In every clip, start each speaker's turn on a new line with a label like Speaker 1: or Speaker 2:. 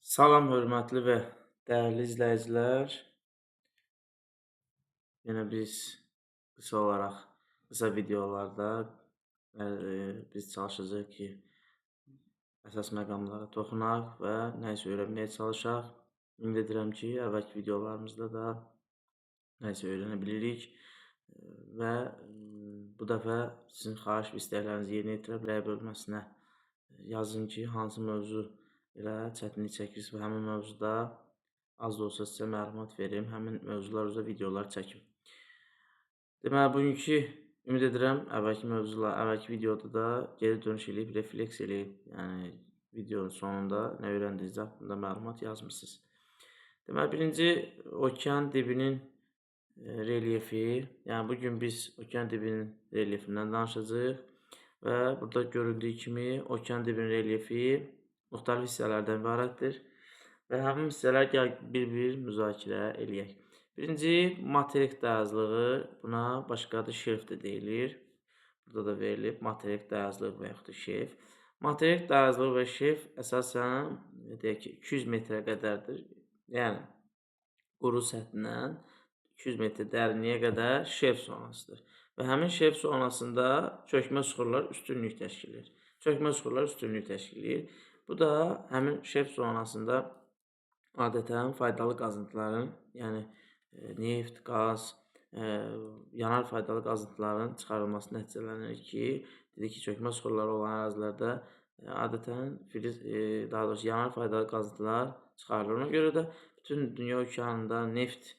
Speaker 1: Salam hörmətli və dəyərli izləyicilər. Yenə biz qısa olaraq, qısa videolarda biz çalışacağıq ki, əsas məqamlara toxunaq və nəyisə öyrənməyə çalışaq. Ümid edirəm ki, əvvəlki videolarımızda da nəyisə öyrənə bilirik və bu dəfə sizin xahiş və istəklərinizi yerinə yetirə bilərək bölməsinə yazın ki, hansı mövzu elə çətinlik çəkirsiniz və həmin mövzuda az da olsa sizə məlumat verim, həmin mövzular üzrə videolar çəkim. Deməli, bugünkü ümid edirəm, əvvəlki mövzular, əvvəlki videoda da geri dönüş eləyib, refleks eləyib, yəni videonun sonunda nə öyrəndiyiniz haqqında məlumat yazmışsınız. Deməli, birinci okean dibinin relyefi, yəni bugün biz okean dibinin relyefindən danışacağıq və burada göründüyü kimi okean dibinin relyefi müxtəlif hissələrdən ibarətdir və həmin hissələr gəl bir-bir müzakirə eləyək. Birinci, materik dayazlığı, buna başqa adı şelf də deyilir. Burada da verilib materik dayazlığı və yaxud da şelf. Materik dayazlığı və şelf əsasən deyək ki, 200 metrə qədərdir. Yəni, quru səthindən 200 metr dərinliyə qədər şelf zonasıdır. Və həmin şelf zonasında çökmə suxurlar üstünlük təşkil edir. Çökmə suxurlar üstünlük təşkil edir. Bu da həmin şelf zonasında adətən faydalı qazıntıların, yəni neft, qaz, yanar faydalı qazıntıların çıxarılması nəticələnir ki, dedik ki, çökmə suxurları olan ərazilərdə adətən filiz, daha doğrusu yanar faydalı qazıntılar çıxarılır. Ona görə də bütün dünya okeanında neft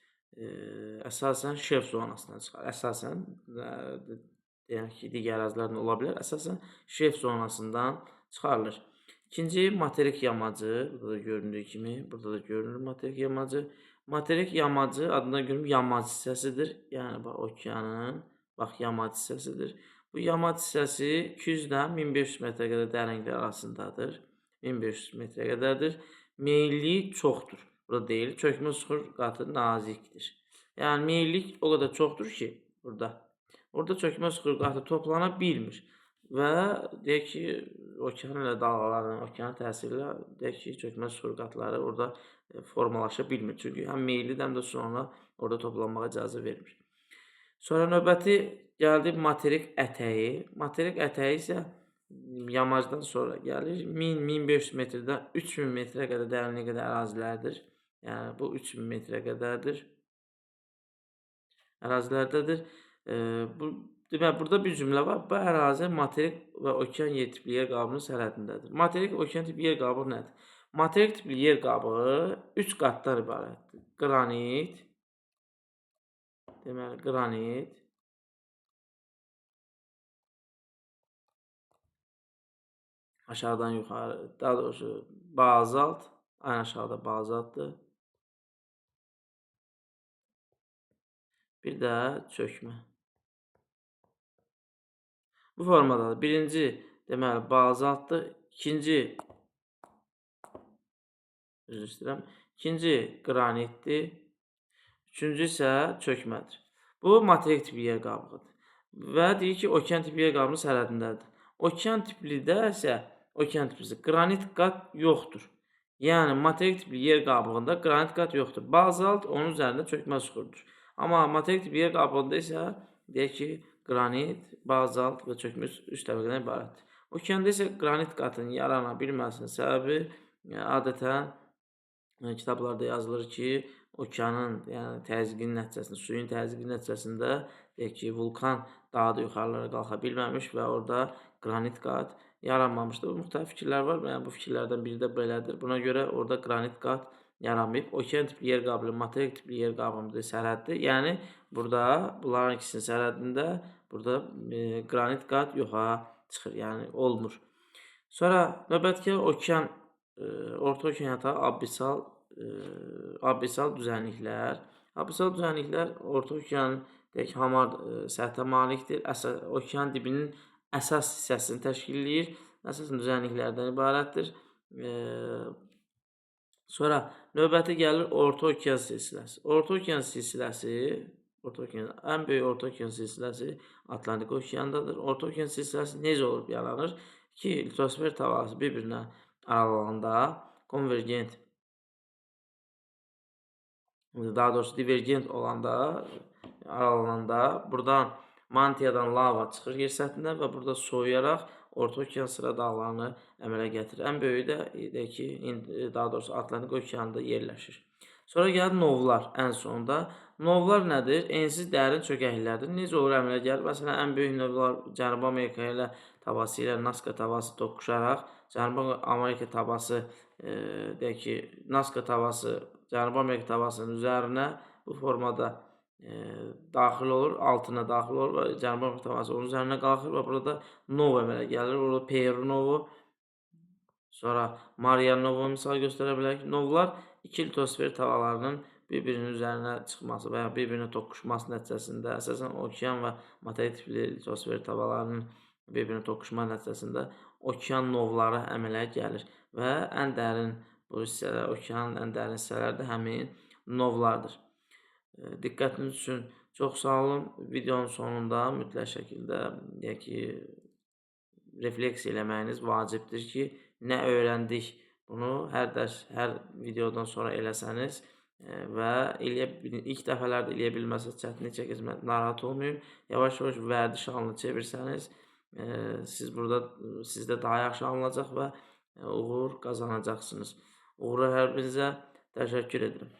Speaker 1: əsasən şelf zonasından çıxar. Əsasən, deyək ki, digər ərazilərdən ola bilər, əsasən şelf zonasından çıxarılır. İkinci, materik yamacı, burada da göründüyü kimi, burada da görünür materik yamacı. Materik yamacı adına görünür, yamac hissəsidir. Yəni, bax, okeanın, bax, yamac hissəsidir. Bu yamac hissəsi 200-dən 1500 metrə qədər dərinliklər arasındadır. 1500 metrə qədərdir. Meyillik çoxdur. Burada deyil, çökmə suxur qatı nazikdir. Yəni, meyillik o qədər çoxdur ki, burada. Orada çökmə suxur qatı toplana bilmir. Və deyək ki, okean ilə dalğaların, okean təsiri ilə deyək ki, çökmə suxur qatları orada formalaşa bilmir. Çünki həm meyillidir, həm də sonra orada toplanmağa icazə vermir. Sonra növbəti gəldi materik ətəyi. Materik ətəyi isə yamacdan sonra gəlir. 1000-1500 metrdən 3000 metrə qədər dərinliyə qədər ərazilərdir. Yəni, bu 3000 metrə qədərdir. Ərazilərdədir. Deməli, burada bir cümlə var. Bu ərazi materik və okean yer tipli yer qabığının sərhədindədir. Materik və okean tipli yer qabığı nədir? Materik tipli yer qabığı 3 qatdan ibarətdir. Qranit, deməli, qranit, aşağıdan yuxarı, daha doğrusu bazalt, ən aşağıda bazaltdır. Bir də çökmə. Bu formadadır. Birinci, deməli, bazaltdır. İkinci, üzr istəyirəm. İkinci qranitdir. Üçüncü isə çökmədir. Bu, materik tipli yer qabığıdır. Və deyir ki, okean tipli yer qabığının sərhədindədir. Okean tiplidə isə, okean tiplisi qranit qat yoxdur. Yəni, materik tipli yer qabığında qranit qat yoxdur. Bazalt onun üzərində çökmə suxurdur. Amma materik tipli yer qabığında isə, deyək ki, qranit, bazalt və çökmə üç təbəqədən ibarətdir. Okeanda isə qranit qatının yarana bilməsinin səbəbi, adətən kitablarda yazılır ki, okeanın, yəni təzyiqinin nəticəsində, suyun təzyiqinin nəticəsində, deyək ki, vulkan daha da yuxarılara qalxa bilməmiş və orada qranit qat yaranmamışdır. Bu müxtəlif fikirlər var. Yəni, bu fikirlərdən biri də belədir. Buna görə orada qranit qat yaranmayıb. Okean tipli yer qabığı, materik tipli yer qabığında sərhəddir. Yəni, burada bunların ikisinin sərhədində burada qranit qat yoxa çıxır, yəni olmur. Sonra növbəti okean, orta okean yatağı abbisal düzənliklər. Abbisal düzənliklər orta okean, deyək, hamar səthə malikdir. Okean dibinin əsas hissəsini təşkil eləyir. Əsasən düzənliklərdən ibarətdir. Sonra növbəti gəlir Orta Okean silsiləsi. Orta Okean silsiləsi, Orta Okean, ən böyük Orta Okean silsiləsi Atlantik Okeandadır. Orta Okean silsiləsi necə olub yaranır? Ki, litosfer tavası bir-birinə aralananda konvergent daha doğrusu divergent olanda, aralananda buradan mantiyadan lava çıxır yer səthinə və burada soyuyaraq Orta Okean sıra dağlarını əmələ gətirir. Ən böyüyü də deyək ki, daha doğrusu Atlantik okeanında yerləşir. Sonra gəlir novlar ən sonda. Novlar nədir? Ensiz dərin çökəkliklərdir. Necə olur əmələ gəlir? Məsələn, ən böyük novlar Cənubi Amerika ilə tavası ilə Nazka tavası toqquşaraq Cənubi Amerika tavası, deyək ki, Nazka tavası Cənubi Amerika tavasının üzərinə bu formada daxil olur, altına daxil olur və Cənubi Amerika tavası onun üzərinə qalxır və burada nov əmələ gəlir. Orada Peru novu, sonra Marian novu misal göstərə bilərik. Novlar iki litosfer tavalarının bir-birinin üzərinə çıxması və ya bir-birinə toqquşması nəticəsində, əsasən okean və materik tipli litosfer tavalarının bir-birinə toqquşma nəticəsində okean novları əmələ gəlir və ən dərin bu hissələr, okeanın ən dərin hissələri də həmin novlardır. Diqqətiniz üçün çox sağ olun. Videonun sonunda mütləq şəkildə deyək ki, refleksiya eləməyiniz vacibdir ki, nə öyrəndik bunu hər dərs, hər videodan sonra eləsəniz və ilk dəfələrdə eləyə bilməsəniz, çətinlik çəkirsiniz, narahat olmayın. Yavaş-yavaş vərdiş halını çevirsəniz, siz burada sizdə daha yaxşı alınacaq və uğur qazanacaqsınız. Uğurlar hər birinizə, təşəkkür edirəm.